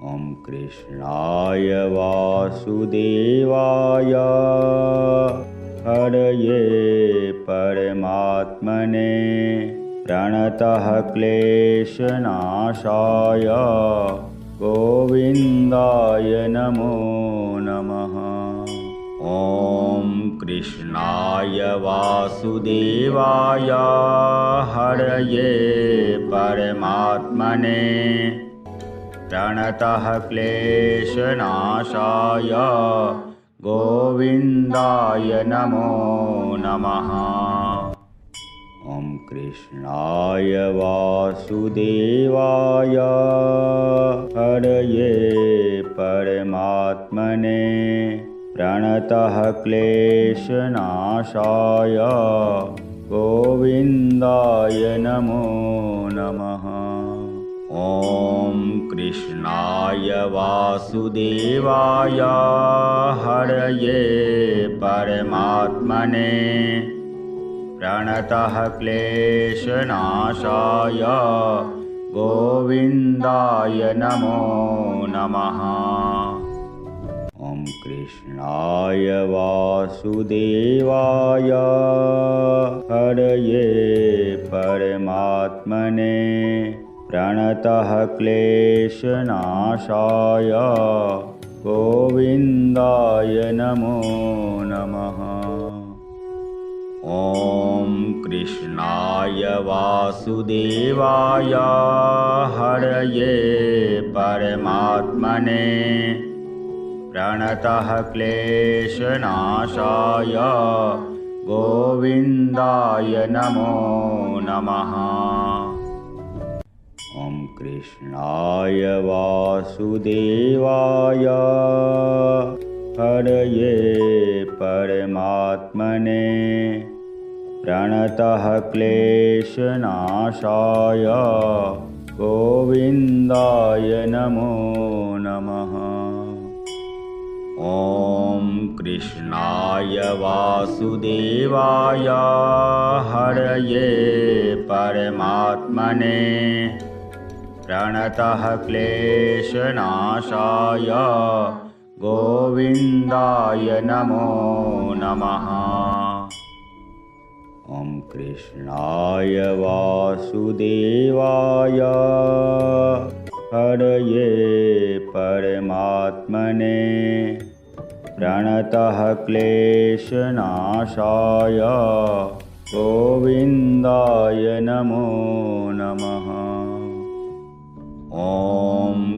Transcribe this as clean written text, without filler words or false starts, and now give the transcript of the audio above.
ॐ कृष्णाय वासुदेवाय हरये परमात्मने प्रणतः क्लेशनाशाय गोविन्दाय नमो नमः। ॐ कृष्णाय वासुदेवाय हरये परमात्मने प्रणतः क्लेशनाशाय गोविन्दाय नमो नमः। ॐ कृष्णाय वासुदेवाय हरये परमात्मने प्रणतः क्लेशनाशाय गोविन्दाय नमो नमः। ॐ कृष्णाय वासुदेवाय हरये परमात्मने प्रणतः क्लेशनाशाय गोविन्दाय नमो नमः। ॐ कृष्णाय वासुदेवाय हरये परमात्मने प्रणतः क्लेशनाशाय गोविन्दाय नमो नमः। ॐ कृष्णाय वासुदेवाय हरये परमात्मने प्रणतः क्लेशनाशाय गोविन्दाय नमो नमः। ॐ कृष्णाय वासुदेवाय हरये परमात्मने प्रणतः क्लेशनाशाय गोविन्दाय नमो नमः। ॐ कृष्णाय वासुदेवाय हरये परमात्मने प्रणतः क्लेशनाशाय गोविन्दाय नमो नमः। ॐ कृष्णाय वासुदेवाय हरये परमात्मने प्रणतः क्लेशनाशाय गोविन्दाय नमो नमः। ॐ